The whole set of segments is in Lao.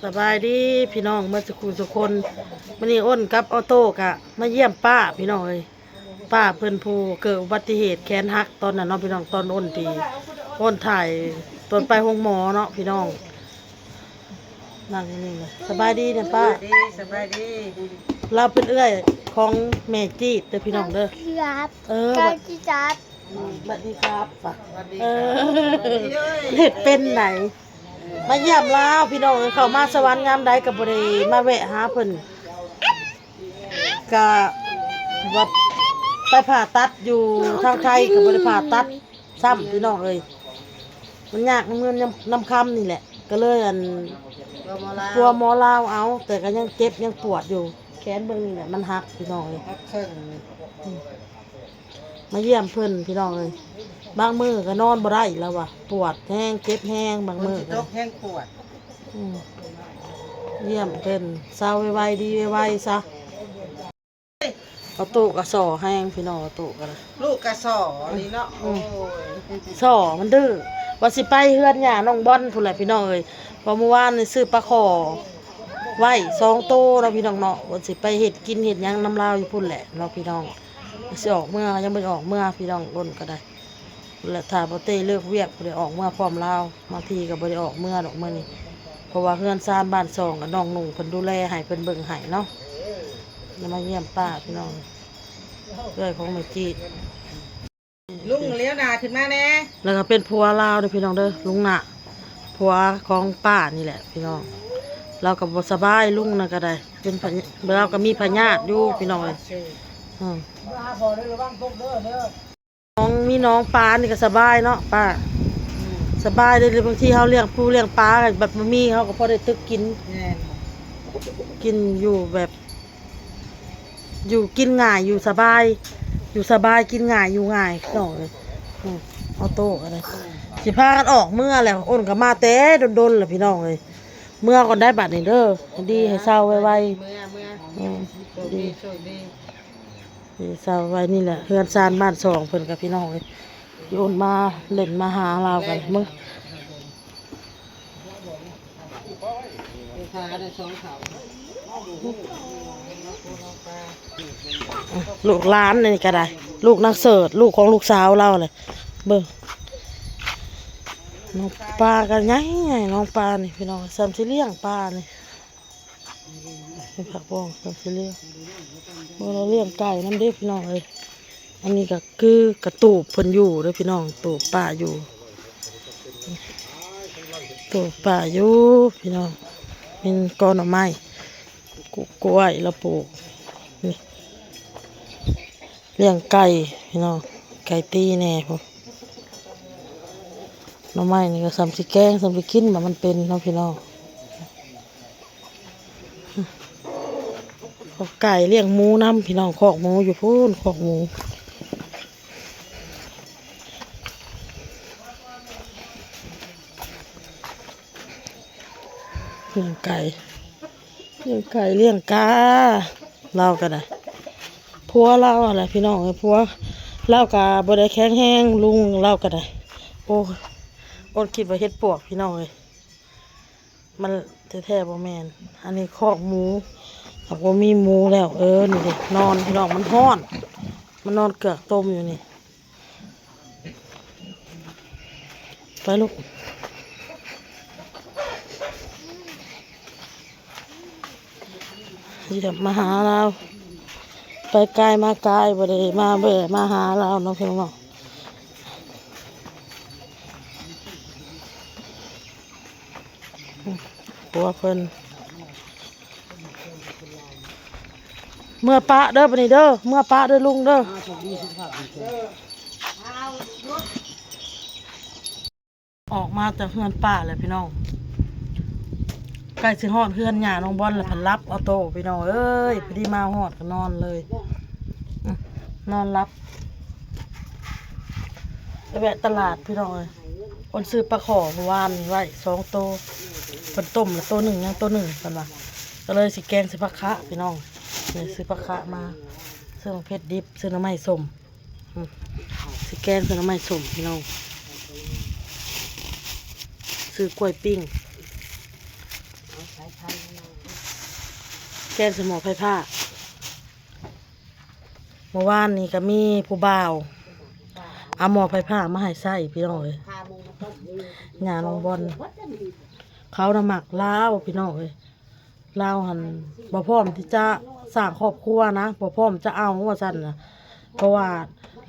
ສະບາຍດີພີ່ນ້ອງເໝິດສຸຂູສຸຄົນ. ມື້ນີ້ອ້ນກັບອອໂຕ້ກະມາຢ້ຽມປ້າພີ່ນ້ອງເອີຍ. ປ້າເພິ່ນຜູ້ເກີດອຸບັດຕິເຫດແຂນຫັກຕອນນັ້ນເນາະພີ່ນ້ອງ, ຕອນອ້ນທີ່ອ້ນຖ່າຍຕອນໄປໂຮງໝໍເນາະພີ່ນ້ອງ. ນັ່ງຢູ່ນີ້ເລີຍ. ສະບາຍດີນະປ້າ. ສະບາຍດີ ສະບາຍດີ. ລາວເປັນເອື້ອຍຂອງແມ່ຈີດເດີພີ່ນ້ອງເດີ. ເອີ ສະຫວັດດີຄັບ. ເອີ ສະຫວັດດີຄັບ. ເອີ ເຮັດເປັນໃດ. ມາຢ້ຽມລາວພີ່ນ້ອງເອີຍ. ເຂົ້າມາສະຫວັນຍາມໃດກໍບໍ່ໄດ້ມາແວະຫາເພິ່ນ, ກະວ່າໄປຜ່າຕັດຢູ່ທາງໄທກໍບໍ່ໄດ້ຜ່າຕັດຊ້ຳພີ່ນ້ອງເອີຍ. ມັນຍາກນຳເງິນນຳ ນຳຄຳນີ້ແຫຼະ ກໍເລີຍ ອັນ ຜົວໝໍລາວ ຜົວໝໍລາວເອົາ, ແຕ່ກໍຍັງເຈັບຍັງປວດຢູ່. ແຂນເບິ່ງນີ້ແຫຼະ ມັນຫັກພີ່ນ້ອງເອີຍ. ຫັກເຄິ່ງ. ອືມ ມາຢ້ຽມເພິ່ນພີ່ນ້ອງເອີຍ. ບາງມື້ກໍນອນບໍ່ໄດ້ແລ້ວວ່າ ປວດແຮງ ເຈັບແຮງ. ບາງມື້ກໍ ຝົນຊິຕົກແຮງປວດ. ອືມ ຢ້ຽມເພິ່ນເຊົາໄວໆ ດີໄວໆຊະ. ອອໂຕ້ກໍສໍ້ແຮງພີ່ນ້ອງ, ອອໂຕ້ກໍໄດ້ ລູກກໍສໍ້ນີ້ເນາະ. ອືມ ໂອ້ຍ ສໍ້ມັນດື້. ວ່າຊິໄປເຮືອນຍ່ານ້ອງບອນພຸ້ນແຫຼະພີ່ນ້ອງເອີຍ, ເພາະມື້ວານນີ້ຊື້ປາຂໍໄວ້ສອງໂຕເນາະພີ່ນ້ອງເນາະ, ວ່າຊິໄປເຮັດກິນເຮັດຫຍັງນຳລາວຢູ່ພຸ້ນແຫຼະເນາະພີ່ນ້ອງ. ຊິອອກເມືອ ຍັງບໍ່ໄດ້ອອກເມືອພີ່ນ້ອງ, ອ້ນກໍໄດ້ ແລະ ຖ້າບໍ່ເຕ້ເລີກວຽກ ຜູ້ໃດອອກເມືອພ້ອມລາວ. ບາງທີກໍບໍ່ໄດ້ອອກເມືອດອກມື້ນີ້ ເພາະວ່າເຮືອນຊານບ້ານຊ່ອງ ກໍນ້ອງນຸ່ງເພິ່ນດູແລໃຫ້ ເພິ່ນເບິ່ງໃຫ້ເນາະ. ແລ້ວມາຢ້ຽມປ້າພີ່ນ້ອງ, ເອື້ອຍຂອງແມ່ຈີດ. ລຸງລຽວໜ້າຂຶ້ນມາແດ່. ແລ້ວກໍເປັນຜົວລາວເດີພີ່ນ້ອງເດີ, ລຸງນະ ຜົວຂອງປ້ານີ້ແຫຼະພີ່ນ້ອງ. ລາວກໍບໍ່ສະບາຍ, ລຸງນະກໍໄດ້ເປັນພະຍ- ລາວກໍມີພະຍາດຢູ່ພີ່ນ້ອງເອີຍ. ອືມ ນ້ອງມີນ້ອງປານີ້ກໍສະບາຍເນາະປ້າ. ອືມ ສະບາຍເດ້. ບາງທີເຮົາລ້ຽງປູລ້ຽງປາ ບັດບໍ່ມີ ເຮົາກໍພໍໄດ້ຕຶກກິນ. ແມ່ນ ກິນຢູ່ແບບ ຢູ່ກິນງ່າຍ ຢູ່ສະບາຍ ຢູ່ສະບາຍ ກິນງ່າຍ ຢູ່ງ່າຍເນາະ. ອືມ ອອໂຕ້ກໍໄດ້ ອືມ ຊິພາກັນອອກເມືອແລ້ວ. ອ້ນກໍມາແຕ່ດົນໆແລ້ວພີ່ນ້ອງເອີຍ. ເມືອກ່ອນໄດ້ບັດນີ້ເດີ, ດີໃຫ້ເຊົາໄວໆ. ເມືອ ເມືອ ອືມ ໂຊກດີ ໂຊກດີ. ເຊົາໄວ້ນີ້ແຫຼະ ເຮືອນຊານບ້ານຊ່ອງເພິ່ນກັບພີ່ນ້ອງເອີຍ. ໂຍນມາເລ່ນມາຫາລາວກັນເບິ່ງ. ລູກຫຼານນີ້ກໍໄດ້ ລູກນາງເສີດ ລູກຂອງລູກສາວລາວແຫຼະ. ເບິ່ງ ນ້ອງປາກໍໃຫຍ່ໆ ນ້ອງປານີ້ພີ່ນ້ອງ, ສ່ຳຊິລ້ຽງປານີ້. ເປັນຜັກບອງ ເປັນຊິລ້ຽງ ເບິ່ງລາວລ້ຽງໄກ່ນຳເດ້ພີ່ນ້ອງເອີຍ. ອັນນີ້ກໍຄືກະຕູບເພິ່ນຢູ່ເດີພີ່ນ້ອງ, ຕູບປ້າຢູ່ ຕູບປ້າຢູ່ພີ່ນ້ອງ. ເປັນກໍໜໍ່ໄມ້ ກ- ກ້ວຍລາວປູກນີ້. ລ້ຽງໄກ່ພີ່ນ້ອງ, ໄກ່ຕີແດ່ພຸ້ນ. ໜໍ່ໄມ້ນີ້ກໍສ່ຳຊິແກງ ສ່ຳຊິກິນ ບາດມັນເປັນເນາະພີ່ນ້ອງ. ຂອກໄກ່ລ້ຽງໝູນຳພີ່ນ້ອງ, ຄອກໝູຢູ່ພຸ້ນ ຄອກໝູ. ລ້ຽງໄກ່ ລ້ຽງໄກ່ ລ້ຽງກາ ລາວກໍໄດ້. ຜົວລາວຫັ້ນແຫຼະພີ່ນ້ອງເອີຍ, ຜົວລາວກໍບໍ່ໄດ້ແຂງແຮງ ລຸງລາວກໍໄດ້. ໂອ້ຍ ອົດຄິດວ່າເຫັດປວກພີ່ນ້ອງເອີຍ. ມັນແທ້ໆບໍ່ແມ່ນ. ອັນນີ້ຄອກໝູ ຫາກບໍ່ມີໝູແລ້ວ. ເອີ ນີ້ເດ້ ນອນພີ່ນ້ອງ, ມັນຮ້ອນ ມັນນອນເກືອກຕົມຢູ່ນີ້. ໄປລູກ ຢາກມາຫາລາວ, ໄປໄກມາໄກ ບໍ່ໄດ້ມາແວ່ມາຫາລາວເນາະພີ່ນ້ອງເນາະ. ຜົວເພິ່ນ ເມືອປະເດີ ບັດນີ້ເດີ ເມືອປະເດີລຸງເດີ. ອອກມາຈາກເຮືອນປ້າແລ້ວພີ່ນ້ອງ, ໃກ້ຊິຮອດເຮືອນຍ່ານ້ອງບອນແລ້ວ ເພິ່ນຫຼັບເອົາໂຕພີ່ນ້ອງເອີຍ. ພໍດີມາຮອດກໍນອນເລີຍ ນອນຫຼັບ. ໄປແວະຕະຫຼາດພີ່ນ້ອງເອີຍ, ອ້ນຊື້ປາຂໍມື້ວານນີ້ໄວ້ສອງໂຕ, ເພິ່ນຕົ້ມແລ້ວໂຕໜຶ່ງ ຍັງໂຕໜຶ່ງເພິ່ນວ່າ, ກໍເລີຍຊິແກງໃສ່ຜັກຂະພີ່ນ້ອງ. ນີ້ຊື້ຜັກຂະມາ, ຊື້ໝາກເຜັດດິບ, ຊື້ໜໍ່ໄມ້ສົ້ມ. ອືມ ຊິແກງໃສ່ໜໍ່ໄມ້ສົ້ມພີ່ນ້ອງ, ຊື້ກ້ວຍປີ້ງ. ແກງໃສ່ໝໍ້ໄຟຟ້າ. ເມື່ອວານນີ້ກໍມີຜູ້ບ່າວເອົາໝໍ້ໄຟຟ້າມາໃຫ້ໃຊ້ ພີ່ນ້ອງເອີຍ. ຍ່ານ້ອງບອນ ເຂົານະມັກລາວ ພີ່ນ້ອງເອີຍ. ລາວຫັ້ນບໍ່ພ້ອມທີ່ຈະສ້າງຄອບຄົວນະ ບໍ່ພ້ອມຈະເອົາວ່າຊັ້ນນະ. ເພາະວ່າ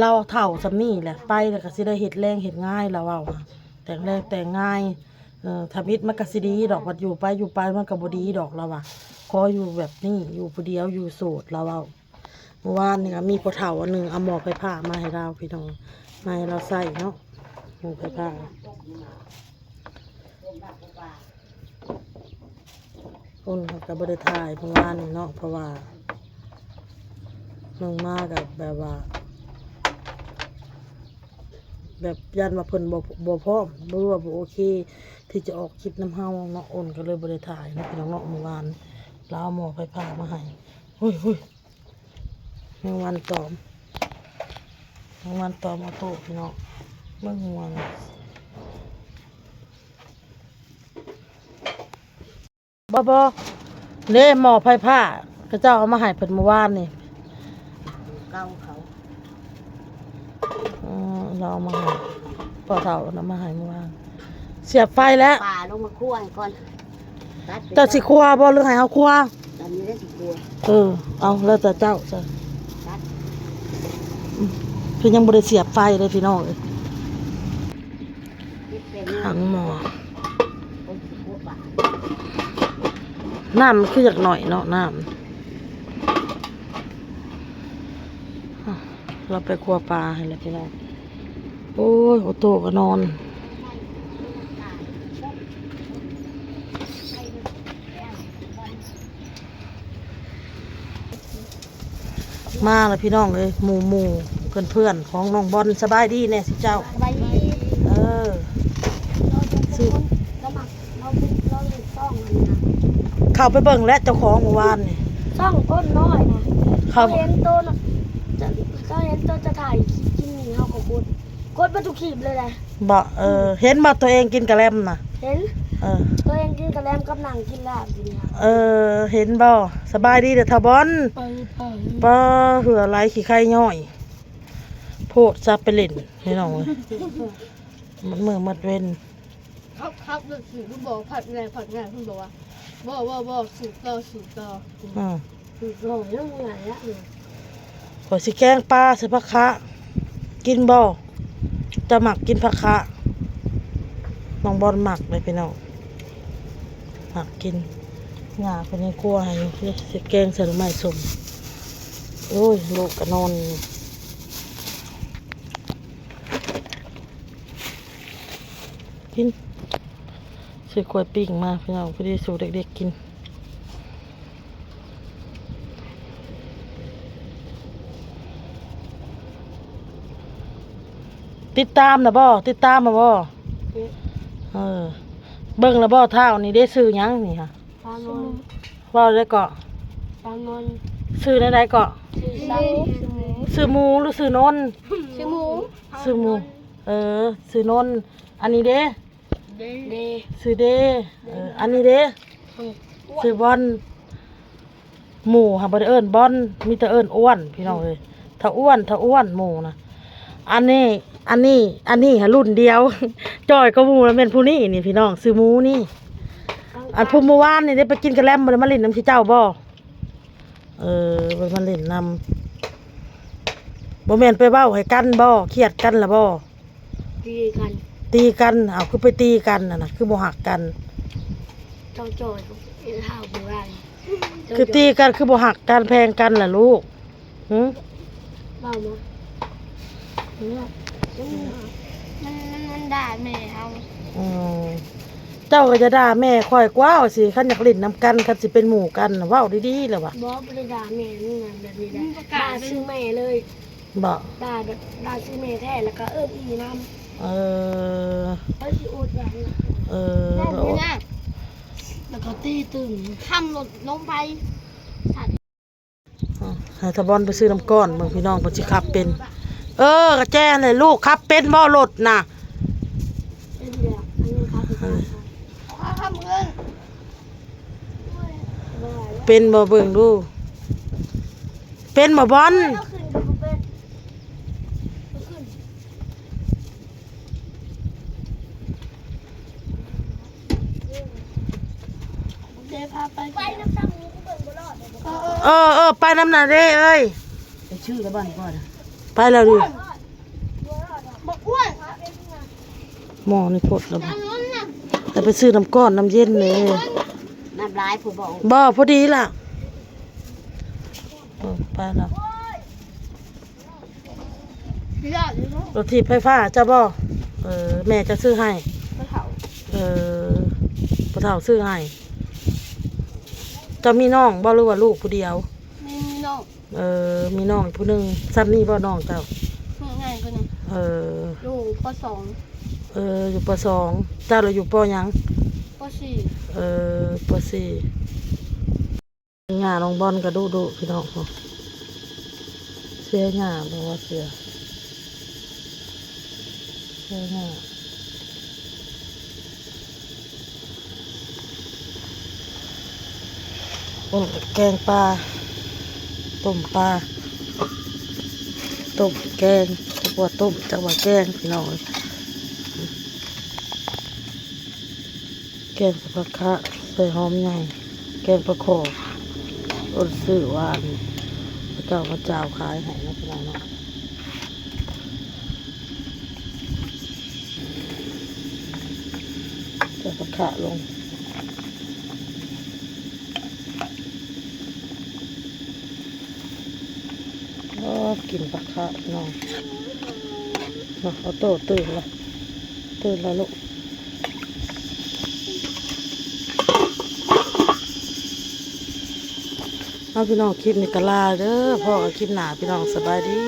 ລາວເຖົ້າສ່ຳນີ້ແຫຼະ ໄປແລ້ວກໍຊິໄດ້ເຮັດແລງເຮັດງາຍ ລາວເວົ້າ. ແຕ່ງແລງແຕ່ງງາຍ ເອີ ທຳອິດມັນກໍຊິດີດອກ ບັດຢູ່ໄປຢູ່ໄປມັນກໍບໍ່ດີດອກ ລາວວ່າ. ຂໍຢູ່ແບບນີ້ ຢູ່ຜູ້ດຽວ ຢູ່ໂສດ ລາວເວົ້າ. ເມື່ອວານນີ້ກໍມີພໍ່ເຖົ້າອັນໜຶ່ງເອົາໝໍ້ໄຟຟ້າມາໃຫ້ລາວ ພີ່ນ້ອງ ມາໃຫ້ລາວໃຊ້ເນາະ ໝໍ້ໄຟຟ້າ. ຄົນເຮົາກໍບໍ່ໄດ້ຖ່າຍເມື່ອວານນີ້ເນາະ ເພາະວ່າໜຶ່ງມາກໍແບບວ່າ ແບບຢ້ານວ່າເພິ່ນບໍ່ ບໍ່ພ້ອມ ຫຼືວ່າບໍ່ໂອເຄທີ່ຈະອອກຄລິບນຳເຮົາເນາະ ໂອນກໍເລີຍບໍ່ໄດ້ຖ່າຍເນາະ ພີ່ນ້ອງເນາະ. ເມື່ອວານລາວເອົາໝໍ້ໄຟຟ້າມາໃຫ້ ຫຸ້ຍ ຫຸ້ຍ ແມງວັນຕອມ ແມງວັນຕອມເອົາໂຕະ ພີ່ນ້ອງ ເບິ່ງງວງ. ບໍ່ ບໍ່ ເດ້ ໝໍ້ໄຟຟ້າ ເຂົາເຈົ້າເອົາມາໃຫ້ເພິ່ນມື້ວານນີ້ ເກົ່າເຂົາ ເອີ ລາວເອົາມາໃຫ້ ພໍ່ເຖົ້າເອົາມາໃຫ້ມື້ວານ. ສຽບໄຟແລ້ວ ປາລົງມາຄົວໃຫ້ກ່ອນ ຕັດໄປ ເຈົ້າຊິຄົວບໍ່ ຫຼືໃຫ້ເຮົາຄົວ? ອັນນີ້ແຫຼະຊິຄົວ ເອີ ເອົາ ແລ້ວແຕ່ເຈົ້າຊະ ຕັດ ອືມ ຄືຍັງບໍ່ໄດ້ສຽບໄຟເດ້ ພີ່ນ້ອງເອີຍ. ຂັງໝໍ້ ນ້ຳມັນຄືຢາກໜ້ອຍເນາະ ນ້ຳ ລາວໄປຄົວປາຫັ້ນແຫຼະພີ່ນ້ອງ. ໂອ້ຍ ໂອໂຕ້ກໍນອນ. ມາແລ້ວພີ່ນ້ອງເອີຍ ໝູ່ໆ ເພື່ອນໆ ຂອງນ້ອງບອນ. ສະບາຍດີແດ່ຊິເຈົ້າ. ສະບາຍດີ. ເອີ ລາວເປັນຄົນ ລາວມັກ ລາວເປັນ ລາວເຮັດຊ່ອງອັນນີ້ນະ ເຂົ້າໄປເບິ່ງແລ້ວເຈົ້າຂອງມື້ວານນີ້ ຊ່ອງຕົ້ນນ້ອຍນະ ເຂົາເຫັນໂຕນະ ເຂົາເຫັນໂຕຈະຖ່າຍຄລິບກິນນີ້ ເຮົາກໍກົດ ກົດເບິດທຸກຄລິບເລີຍແຫຼະ. ບໍ່ ເອີ ເຫັນບໍ່ ຕົວເອງກິນກະແລັມນະ? ເຫັນ ເອີ ຕົວເອງກິນກະແລັມກັບນັ່ງກິນລາບຢູ່ນີ້. ເອີ ເຫັນບໍ່? ສະບາຍດີເດີ້ທ້າວບອນ. ປາ ເຫື່ອໄຫຼຂີ້ໄຄຍ້ອຍ ໂພດຊະໄປຫຼິ້ນ ພີ່ນ້ອງເອີຍ ໝົດມື້ໝົດເວັນ. ຄັບ ຄັບ ເລີຍ ສືບບໍ່ ຜັດແດ່ ຜັດແດ່ ເພິ່ນບອກວ່າ ບໍ່ ບໍ່ ບໍ່ ສືບຕໍ່ ສືບຕໍ່ ອືມ ສືບຕໍ່ ຍັງບໍ່ໄດ້ລະ. ຂ້ອຍຊິແກງປາໃສ່ຜັກຂະ ກິນບໍ່? ເຈົ້າມັກກິນຜັກຂະ? ນ້ອງບອນມັກເດ້ພີ່ນ້ອງ ມັກກິນ. ຍ່າເພິ່ນຍັງຄົວໃຫ້ຢູ່ ຊິແກງໃສ່ໜໍ່ໄມ້ສົ້ມ. ໂອ້ຍ ລູກກໍນອນ. ກິນ ຊື້ກ້ວຍປີ້ງມາພີ່ນ້ອງ ພໍດີສູ່ເດັກໆກິນ. ຕິດຕາມນະບໍ່? ຕິດຕາມນະບໍ່? ເອີ ເບິ່ງລະບໍ່? ທ້າວນີ້ເດ້ ຊື່ຫຍັງນີ້ຫະ? ປານອນ. ເວົ້າໄດ້ເກາະ? ປານອນ. ຊື່ແນວໃດເກາະ? ຊື່ ຊື່ໝູ ຊື່ໝູ ຫຼືຊື່ນົນ? ຊື່ໝູ ຊື່ໝູ. ເອີ ຊື່ນົນ. ອັນນີ້ເດ້? ເດ້ ຊື່ເດ້. ເອີ ອັນນີ້ເດ້? ອືມ ຊື່ບອນ. ໝູ່ຫາບໍ່ໄດ້ເອີ້ນບອນ ມີແຕ່ເອີ້ນອ້ວນ ພີ່ນ້ອງເອີຍ. ທ້າວອ້ວນ ທ້າວອ້ວນ ໝູ່ນະ. ອັນນີ້ ອັນນີ້ ອັນນີ້ຫາລຸ້ນດຽວ ຈ່ອຍກວ່າໝູ່ລະແມ່ນຜູ້ນີ້ນີ້ພີ່ນ້ອງ ຊື່ໝູນີ້. ອັນຜູ້ມື້ວານນີ້ໄດ້ໄປກິນກະແລັມ ບໍ່ໄດ້ມາຫຼິ້ນນຳເຈົ້າບໍ່? ເອີ ບໍ່ໄດ້ມາຫຼິ້ນນຳ. ບໍ່ແມ່ນໄປເວົ້າໃຫ້ກັນບໍ່? ຄຽດກັນລະບໍ່? ຕີກັນ ຕີກັນ. ເອົາ ຄືໄປຕີກັນຫັ້ນນະ ຄືບໍ່ຮັກກັນ? ເຈົ້າຈ່ອຍ ເຈົ້າເວົ້າບໍ່ໄດ້ ຄືຕີກັນ ຄືບໍ່ຮັກກັນແພງກັນລະລູກ? ຫື ເວົ້າມາ. ມັນ ມັນ ມັນດ່າແມ່ເຮົາ. ອືມ ເຈົ້າກໍຢ່າດ່າແມ່ຂ້ອຍກວ່າຊິ. ຄັນຢາກຫຼິ້ນນຳກັນ ຄັນຊິເປັນໝູ່ກັນ ເວົ້າດີໆ ແລ້ວວ່າ. ບໍ່ ບໍ່ໄດ້ດ່າແມ່ ມັນແບບນີ້ແຫຼະ ດ່າຊື່ແມ່ເລີຍ. ບໍ່ ດ່າແບບ ດ່າຊື່ແມ່ແທ້ ແລ້ວກໍເອີ້ນອີ່ນຳ. ເອີ ເອີ ແລ້ວກໍຕີຕື່ມ ຄຳລົດລົງໄປ. ອືມ ໃຫ້ຕາບອນໄປຊື້ນ້ຳກ້ອນເບິ່ງ ພີ່ນ້ອງ ເພິ່ນຊິຂັບເປັນ. ເອີ ກະແຈຫັ້ນແຫຼະລູກ ຂັບເປັນບໍ່ລົດນະ? ເປັນແລ້ວ ອັນນີ້ຂັບເປັນ. ເອີ ຄຳເອີ້ນ. ເປັນບໍ່ ເບິ່ງດູ ເປັນບໍ່ບອນ? ເອີ ເອີ ໄປນຳນະເດ້ເອີຍ ໄປຊື້ແລ້ວບໍ່ນີ້ ໄປແລ້ວນີ້. ໝໍ້ນີ້ພົດແລ້ວບໍ່? ແຕ່ໄປຊື້ນ້ຳກ້ອນນ້ຳເຢັນເດ້. ນ້ຳຫຼາຍພຸ້ນບໍ່? ບໍ່ ພໍດີລະ. ເອີ ໄປແລ້ວ. ລົດຖີບໄຟຟ້າເຈົ້າບໍ່? ເອີ ແມ່ເຈົ້າຊື້ໃຫ້. ພໍ່ເຖົ້າ. ເອີ ພໍ່ເຖົ້າຊື້ໃຫ້. ເຈົ້າມີນ້ອງບໍ່ ຫຼືວ່າລູກຜູ້ດຽວ? ມີ ມີນ້ອງ. ເອີ ມີນ້ອງອີກຜູ້ໜຶ່ງ. ສ່ຳນີ້ບໍ່ນ້ອງເຈົ້າ? ນ້ອງໃຫຍ່ກວ່ານີ້. ເອີ ຢູ່ ປໍສອງ. ເອີ ຢູ່ ປໍສອງ. ເຈົ້າລະຢູ່ ປໍຫຍັງ? ປໍສີ່. ເອີ ປໍສີ່. ຫຍ້ານ້ອງບອນກະດຸດຸພີ່ນ້ອງ. ເສຍຫຍ້າບໍ່ວ່າເສຍ ເສຍຫຍ້າ. ໂອ້ ແກງປາ ຕົ້ມປາ ຕົ້ມແກງ ຈັກວ່າຕົ້ມ ຈັກວ່າແກງ ພີ່ນ້ອງເອີຍ. ແກງໃສ່ຜັກຂະ ໃສ່ຫອມໃຫຍ່ ແກງປາຄໍ່ ໂອ້ ຊື້ຫວານ ເຂົາເຈົ້າມາຈາວຂາຍໃຫ້ເນາະ ພີ່ນ້ອງເນາະ. ໃສ່ຜັກຂະລົງ. ໂອ້ ກິ່ນປາຄະພີ່ນ້ອງ. ເນາະ ໂອໂຕ້ຕື່ນລະ ຕື່ນລະລູກ. ເອົາພີ່ນ້ອງ ຄລິບນີ້ກະລາເດີ ພໍ້ກັນຄລິບໜ້າພີ່ນ້ອງ ສະບາຍດີ.